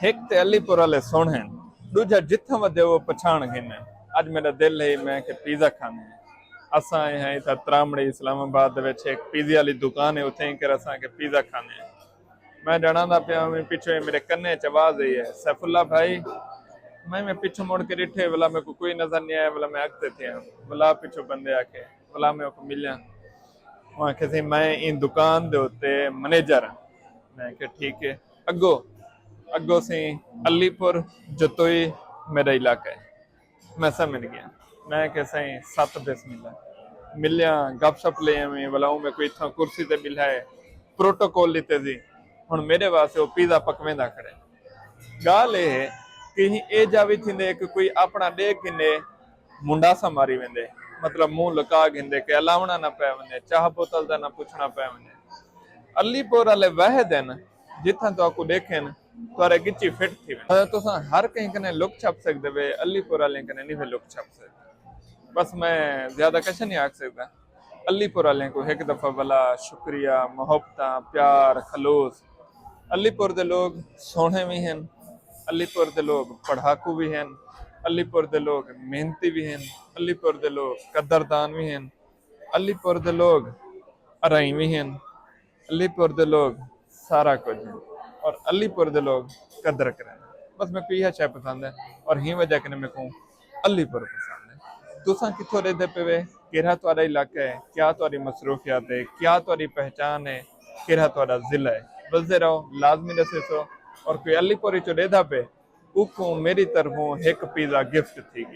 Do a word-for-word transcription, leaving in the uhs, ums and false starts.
ہک تے علی پور والے سوہݨے ہن، ݙوجھا جتھاں ودے او پچھاݨ گھن ہن۔ اڄ میݙا دل ہے میں کہ پیزا کھاندے ہیں۔ اساں آئے ہیں اتھاں ترامڑی اسلام آباد دے وچ ہک پیزے والی دکان ہے، اتھے ہی کر اساں کہ پیزا کھاندے ہیں۔ میں ݙاݨاندا پیا ہوں، پچھوں میݙے کنے چ آواز آئی ہے، "سیف اللہ بھائی۔" میں میں پچھوں مڑ کے ݙٹھے، ولا میکوں کوئی نظر نہیں آیا، ولا میں اڳتے تھیا، ولا پچھوں بندے آکھے، ولا میں اوکوں ملیاں۔ او آکھے سی، "میں ایں دکان دے اتے منیجر ہاں۔" میں آکھیا، "ٹھیک ہے۔" اڳوں، اڳوں سی علی پور، جتوئی میݙا علاقہ ہے۔ میں سمجھ ڳیا۔ میں آکھیا، "سائیں، ست بسم اللہ۔" ملیاں، گپ شپ لے آویں، ولا اوں میکوں اتھاں کرسی تے ٻلھائے، پروٹوکول ݙتے سی۔ ہݨ میݙے واسطے او پیزا پکویندا کھڑے۔ ڳالھ اے ہے کہ ایں اے جا وی تھیندے کہ کوئی اپݨا ݙے گھنے منڈاسا ماری ویندے، مطلب منہ لکا گھندے کہ الاوݨا نہ پئے ونڄے، چاہ بوتل دا نہ پچھݨا پئے ونڄے۔ علی پور والے واحد ہن جتھاں تہاکوں ݙیکھن تہاݙے ڳچی فٹ تھی ویندے۔ تساں ہر کہیں کنے لک چھپ سڳدے وے، علی پور والیں کنے نہیں وے لک چھپ سڳدے۔ بس میں زیادہ کجھ نہیں آکھ سڳدا۔ علی پور والیں کوں ہک دفعہ ولا شکریہ، محبتاں، پیار، خلوص۔ علی پور دے لوگ سوہݨے وی ہن، علی پور دے لوگ پڑھاکو وی ہن، علی پور دے لوگ محنتی وی ہن، علی پور دے لوگ قدردان وی ہن، علی پور دے لوگ ارائیں وی ہن، علی پور دے لوگ سارا کجھ ہن اور علی پور دے لوگ قدر کرن۔ بس میکوں ایہا شے پسند ہے اور ہی وجہ کنے میکوں علی پور پسند ہے۔ تساں کتھوں رہندے پئے وے؟ کیڑھا تہاݙا علاقہ ہے؟ کیا تہاݙی مصروفیات ہے؟ کیا تہاݙی پہچان ہے؟ کیڑھا تہاݙا ضلع ہے؟ ݙسدے رہو، لازمی ݙسیسو۔ اور کوئی علی پور وچوں ݙیہدا پئے، اوکوں میݙی طرفوں ہک پیزا گفٹ تھی ڳیا۔